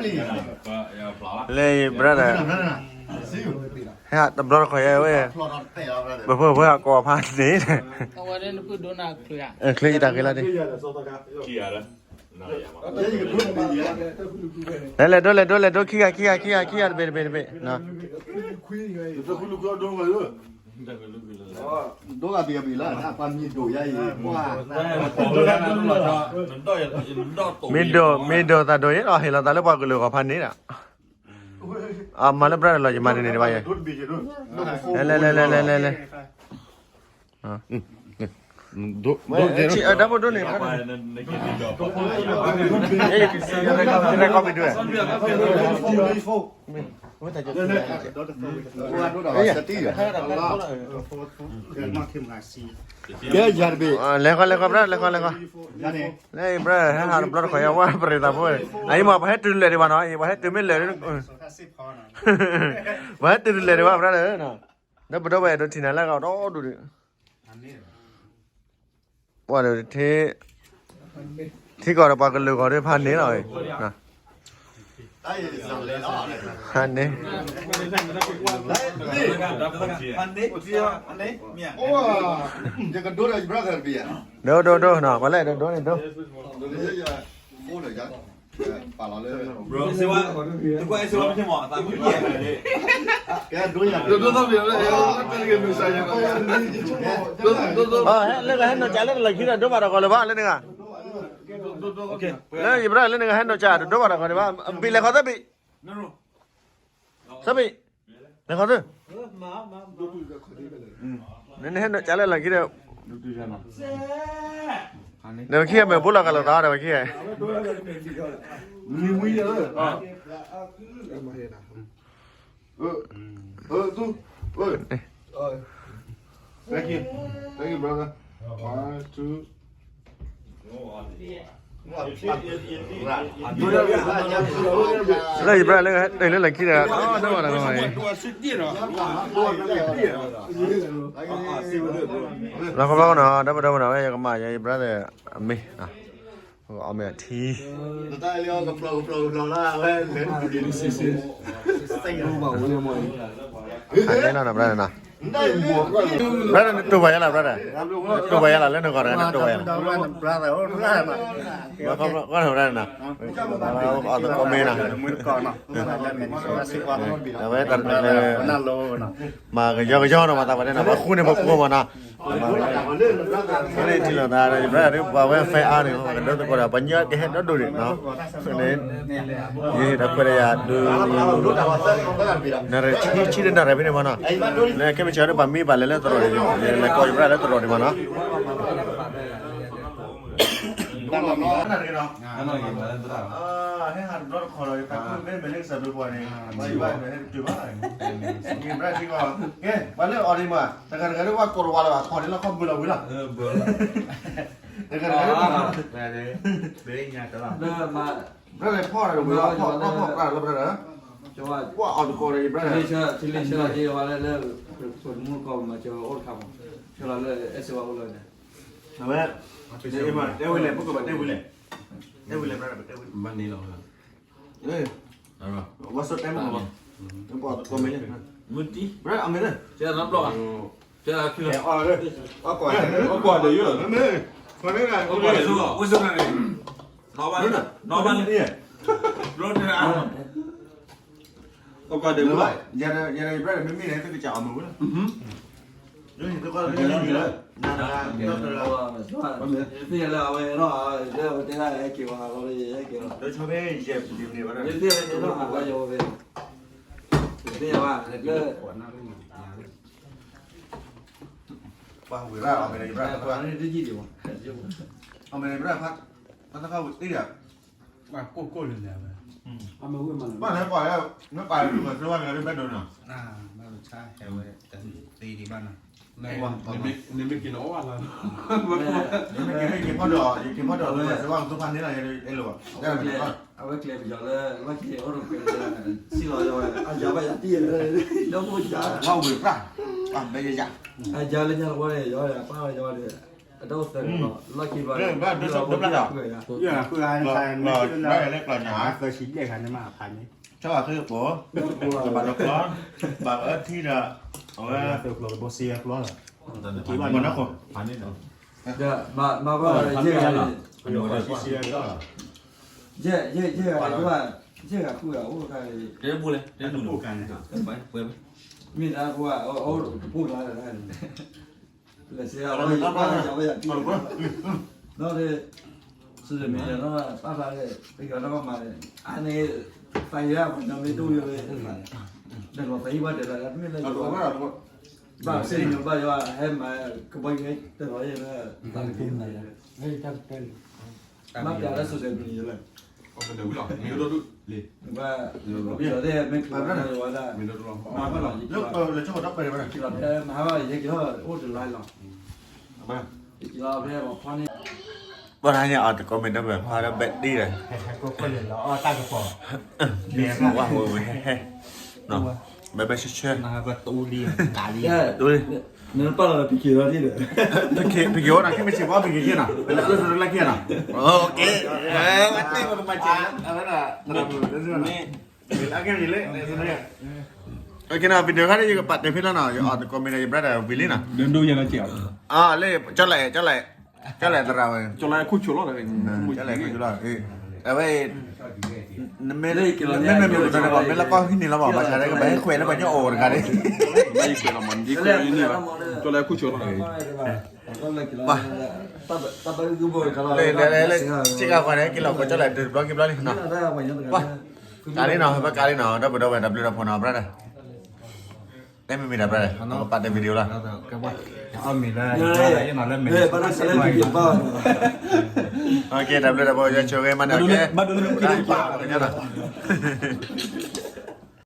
လၢ brother ဟဲတဘျီတခီၣ်ယဲဝဲ ပဖိပဖိဟးကိးဖးန့ၣ် ချ့ယတၢ်က့ၤလီၤဒ် လဲၤလဲၤဒိလဲၤဒိလဲၤဒိ ခံဂၤခံဂၤခံဂၤခံဂၤတဘ့ၣ်တဘ့ၣ်တဘ့ၣ် ဒိဂၤဘံၣ်အဘံၣ်လၢ ပှၤမံၤဒိၣ်ယါအံၤ မ့ၢ်ဒိၣ် မ့ၢ်ဒိၣ်သးဒိၣ်အံၤ အီၣ်ဟ့ၣ်လီၤသးလၢပှၤကလုာ်ဂီၢ်ဖးန့ၣ်ဒီး အမၤလၢ brother လီၤ ယမၤတန့ၢ်တဘၣ်ယဲ လဲၤလဲၤလဲၤလဲၤလဲၤလဲၤ တၢ်ဖိဒိၣ်န့ၣ် record ပဒု ကဲယၤတဘ့ၣ် လဲၤဃီလဲၤဃီ brother လဲၤဃီလဲၤဃီ လဲၤ brother ဟဲဟးတဘျီတခီၣ်ယဝဲပရံသးဖိ အအံၤမး ပှၤဟဲတုၤလဲၤဒံးဘၣ်နီၤ ပှၤဟဲတုၤမ့ၢ်လဲၤ ပှၤဟဲတုၤလဲၤဒံးဘၣ် brother ဒီးပဒီပုၢ်ဝဲၢ်အဲၣ်ဒိးထံၣ်နၤလၢအဂၤဒီဒူၣ်ဒံး ပှၤဒီးထံ ထံကီၢ်ဒီးပှၤကလုာ်ဂီၢ်ဒီးဖးန့ၣ်လီၤ ဖးန့ၣ် ယကဒိဒီး brother တဘ့ၣ် ဒိဒိဒိနီၤ ပှၤလဲၣ်ဒိဒိန့ၣ်ဒိ လၢကဟဲနီၢ်ကၠးလၢတလီၢ်ခံဒီး ဒိဘၣ်တဂီၤလၢၤဘၣ် လၢနဂၤ လၢယဘျီလၢနဂၤဟဲနီၢ်ကၠး တဒိဘၣ်တဂီၤလၢၤဘၣ် ဘံၣ်လဲၤခီသၢဘံၣ် သၢဘံၣ် လဲၤခီသၢ နဟဲနီၢ်ကၠးလၢလီၢ်ခံဒီး ဒီးပခံဂၤမ့ၢ်ဘိလီၤကလီၤသးဒီးပခံဂၤ Thank you, thank you, brother. One, two. လၢယဘျီလၢ လၢလီၢ်ခံဒီး ဒိဘၣ်တဂီၤ လီၤခီဘျီနီၤ ဒီပုၢ်ဒီဝဲၢ်နီၤ ဝဲယကမၣ်ယၤ ယ brother အမ့ၢ် အီၣ်မ့ၢ်အထံ အလဲနီၤ brother နီၤ brother နတိၢ်ပှၤယါလီၤ brother နတိၢ်ပှၤယါလီၤ လၢနဂီၢ်တဂၤ နတိၢ်ပှၤယါလီၤ လၢနဂီၢ်တဂၤ နတိၢ်ပှၤယါလီၤ brother နီၤ အဝဲတၢ်တမံၤ မၤကယီကယီနီၤ မၤသးပှၤတဲနီၤ ပှၤဃုန့ၢ်ပှၤဖိမးနီၤ န့ၣ်ထံၣ်လိာ်သး brother ပှၤဝဲ fan အါန့ၣ် ပှၤကဒိသကိးဒီး ပှၤညီကဟဲဒီဒူၣ်န့ၣ်နီၤ န့ၣ် ယတၢ်ခွဲးတၢ်ယာ်ဒုး နရံၣ်ဆံဆံလၢနရံၣ်ဖဲန့ၣ်မးနီၤ လၢခဲမုၢ်ဆ့ၣ်ဒီး ပှၤမ့ၢ်ဘၣ်လဲၤလၢသရိာ်န့ၣ် လဲၤကိးယ brother လၢသရိာ်န့ၣ်မးနီၤ ဟဲဟးတဘျီတခီၣ်ဒီး ယတၢ်ခွဲးမ့ၢ်မ့ၢ်လၢကစၢ်ဒိၣ်ပှၤန့ၣ် ဘၣ်ယဘၣ်ဟဲတတုၤဘၣ် ကဲ ပှၤလၢအီၤဒံးမး တဂၤတဂၤလၢပှၤကိးတဝါလၢၤဘၣ် ခီၣ်န့ၣ်လီၤခီဘုလီၤဝံၤလီၤ တဂၤတဂၤလၢ brother ဖီၣ်တၢ်တဝံၤလီၤ ဖီၣ်ဖီၣ်ပြၢ်လၢ brother ပှၤအီၤတကိးဒီး ယ brother ထံလ့ဆၢလီၤက့ၤဝဲလၢ လၢ ပမူကီၢ်မၤစၢၤအိၣ်တခါမး ဆၢလီၤလၢအဲၣ်စ့ဝါအိၣ်လၢန့ၣ် အဝဲ တဲဝဲလဲၣ် ပကဘၣ်တဲဝဲလဲၣ် တဲဝဲလဲၣ် brother တဲဝဲ မၤန့ၣ်လီၤ ဝါစတဲမ့ၢ် ပှၤတကိးမ့ၢ်လဲၣ် မုၢ်တံ brother အမ့ၢ်လဲၣ် တဲနဘျီ တဲအီၣ် အကွၢ် အကွၢ်ဒီးယိၣ် မ့ၢ် ကွၢ်န့ၣ် ဝိသုရန့ၣ် နီၢ်ဘၣ် နီၢ်ဘၣ်န့ၣ် ဘျီတဲ အကွၢ်ဒီး ယၤဒီး ယၤဒီး ယ brother မ့မ့ၢ်န့ၣ် တကစၢ်အီၣ်မ့ၢ်ဝဲလီၤ ယသ့ၣ်ညါလၢ ယသ့ၣ်ညါလၢအဝဲနီၤ လၢအဝဲတဲဒၣ်ဟဲက့ၤဝဲ ဟဲက့ၤလီၤ ဒီးဆီဖဲယဲၢ်ပူၤန့ၣ်ဝဲဒၣ် ယသ့ၣ်ညါလၢဟးဝဲယဝဲဖဲ ယသ့ၣ်ညါဘၣ်လၢ ပှၤဝံၤရၣ်အီၣ်မ့ၢ်န့ၣ် ယ brother ပှၤ အီၣ်မ့ၢ်န့ၣ် ယ brother ဖး ဖးတခါဝံၤသ့ၣ်ဒီး ကိၢ်ကိၢ်န့ၣ်လဲၣ်ဝဲ ဘၣ်လဲၣ်ပှၤလၢ နပာ်လၢမၤစၢၤဝဲန့ၣ် ဘၣ်ဒိနီၤ ဘၣ်ဆါဟဲဝဲ တသ့ဒံးဘၣ်နီၤ နမ့ၢ်က့ၤနီၤအီၣ်ဘၣ်လီၤ နမ့ၢ်က့ၤဖီၣ်ဒီး ယက့ၤဖီၣ်ဒီး မၤစၢၤဝဲကသိဖါန့ၣ်လီၤ ယအဲၣ်လိာ်ဘၣ် အဝဲကျဲပယီၤလၢ အဝဲကျဲအိၣ်ဒီးကျဲ စံၣ်လီၤယဝဲ အယၤဘၣ်ယၤတံၢ်လၢ ဒီမိၢ်ယၤ ဝဲဝံၤပြၢ် အဘဲယယၤ အယၤလၢညါတဝီန့ၣ် ယဝဲပၢ်ဝဲယဝဲဒီး အတအိၣ်သၢလီၤ လီၢ်ခံဘၣ် ဘၣ်ဒိဘၣ်လီၤ ယဲၢ်ဂၤဃုဂၤန့ၣ် ယဲၢ်ဂၤဃုဂၤန့ၣ် မၤဖးန့ၣ် ဆီဂၤဃုပိၤ ဘၣ်ဒိကျီ ဘၣ်အၢထံဒီး အဝဲ သုးကျိၤတဘိစံယဲၢ်ကျီလီၤ က့ဘၣ်နီၢ်ခိ ဖးန့ၣ်ဒီး မၤဘၣ်ယဲၢ်ဂၤန့ၣ် ယဲၢ်ဂၤ ယဲၢ်ဂၤဃုဂၤအိၣ်တခါန့ၣ် တဘူၣ်လဲၣ် တဘူၣ်န့ၣ် မ့ၢ်ဒၣ်ပှၤ အိၣ်တဘူၣ်လီၤ လဲၤစ့အီၤ ဒီး စံးမ့ၢ်ဒီး ပၣ်ဖျါဒီး ပယီၤနီၢ်ကီၢ်မၤန့ၣ် အန့ၣ် သးယၤပှၤညီမ့ၢ်တအိၣ်လၢ ဒီးလီၤသးဟံၣ်ဘၣ်ဒီးလၢ တမ့ၢ်လၢ ဘၣ်စ့ၢ်ကီးဘၣ်ယွၤဟဲမၤ ကဘီယူၤဟဲတလီၤယဲၢ်လၢ တၢ်တက့ၢ် မၤပျးလၢ social media လၢ ဘၣ် ယၤသ့ၣ်မ့ၢ်ကျိၤလၢယဝဲဒၣ် မၤဘၣ်လီၤ ယကလီၤဖဲမၤဘၣ်ယကလီၤ ယကလီၤဖဲပှၤဖီန့ၣ် ဘၣ်တၢ်ညါအီၤတကိးမ့ၢ်တဘၣ်ဖးဒီးဘဲၣ်တံၢ်ဒီး ဝါဝဲဝဲဟဲဟဲ ဘဲဘဲဆှၢဆှၢ နပၢ်လီၤပက့ၤလီၤဒ်ဒီး ပက့ၤအိၣ်နီၤ ခဲမ့ၢ်ဆံးဘီပက့ၤက့ၤနီၤ ပလဲၤလၢလၢခံနီၤ အဝဲဒၣ် က့ၤနီၤ video ခါန့ၣ် ယကပာ်တ့ၢ်ဖဲလီၤနီၤ ယအီၤတကိးမ့ၢ်ဒီးယ brother ဝံၤလံနီၤ လၢ ကၠီလဲၣ် ကၠီလဲၣ် ကၠီလဲၣ်သရၣ်ဝဲ ကၠီလဲၣ်ခူၣ်ဆိးလီၤ ကၠီလဲၣ်ခူၣ်ဆိးလီၤ အဝဲ မ့မ့ၢ်မ့ၢ်မ့ၢ်ပကတဲန့ၣ် မ့ၢ်လၢကီၢ်ဟံၣ်န့ၣ်လီၤမး ဘၣ်ဆၣ်ဒီးကဘၣ်ဟဲခွဲးလၢပှၤကညီအိၣ်တဂၤန့ၣ် ကၠီလဲၣ်ခူၣ်ဆိးလီၤ လၢ လၢ လၢ စ့ၢ်ကီးဃီန့ၣ် က့ၤလီၤကၠီလဲၣ်တဘျီက့ၤဘျီလံနီၤ ကးလံနီၤ ဘၣ်ကးလံနီၤ ဒီပုၢ်ဒီဝဲၢ် တၢ်ဘျုးတၢ်ဖှိၣ်နီၤ brother တမ့ၢ်မ့ၢ်ဒၣ် brother ပာ်တ့ၢ် video လီၤ တၢ်ဘျုးတၢ်ဖှိၣ် ယဆိၣ်ဂ့ၤမၤန့ၢ်က့ၤ ပာ်ပှၤကညီနီၤ